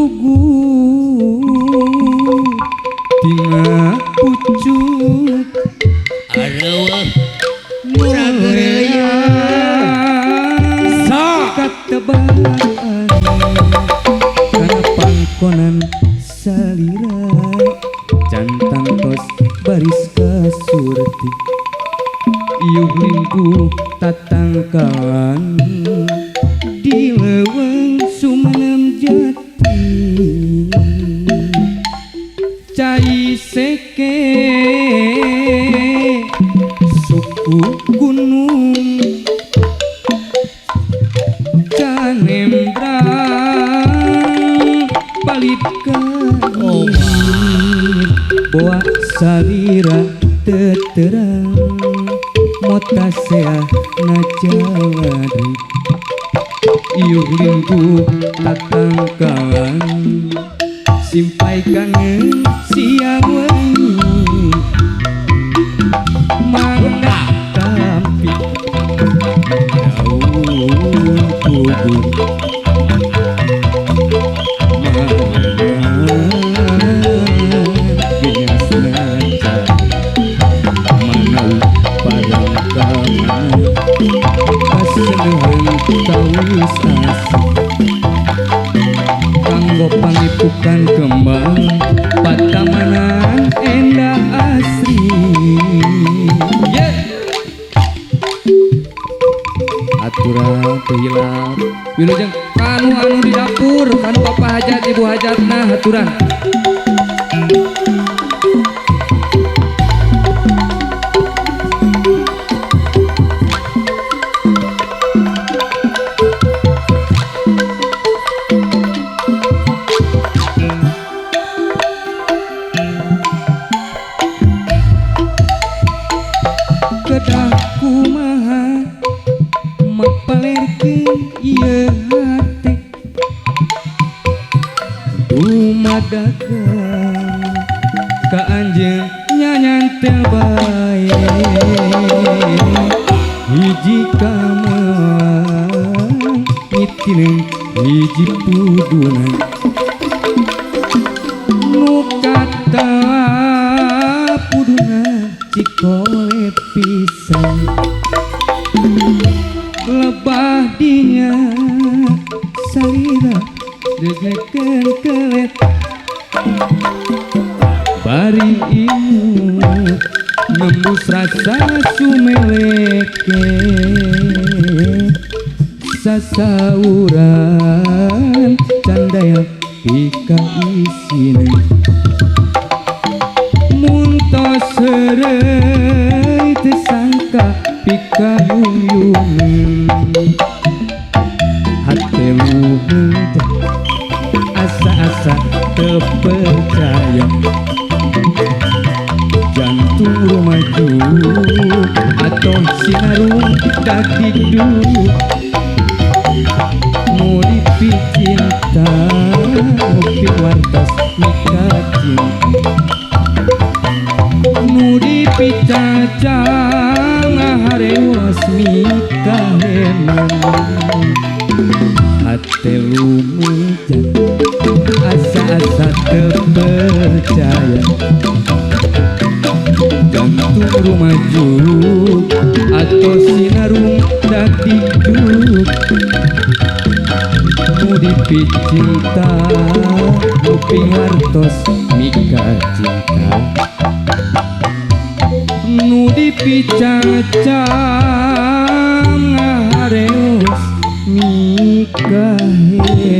Tugu tina pucuk Areueuh mulia katebaan kana pangkonan salira cantang tos baris kasurti iuh limpuh tatangkalan di leuweung sumenem jati cai seke suku gunung canembrang palit Oh, boa salira teterang mota sea ngajaladi iuh limpuh tatangkalan simpai kangen siang wengi mangga tampi daun tugu kanggo pangipukan kembang patamanan endah asri. Yeah. Aturan teu hilap wilujeng kanu anu di dapur kanu bapak hajat ibu hajatna aturan. Kedah kumaha mapalerkeun ieu hate dumadakan ka anjeun nyanyantel bae hiji kamang mitineun hiji pudunan nu kata puduna cikole pisan lebah dinya salira degekeun kelet bari imut nembus rasa sumeleke sasauran candaya pika isine muntos heureuy teu sangka pika yuyungeun hate luhur asa-asa teu percaya jantung rumaju atau sinarung dakdikduk nu dipicinta ngopi wartos mika cinta nu dipicacang ngaharewas mika heman hate lumejat asa-asa teu percaya jantung rumaju atau sinarung dakdikduk nu dipicinta kuping wartos mika cinta nu dipicacang ngahareos mika heman.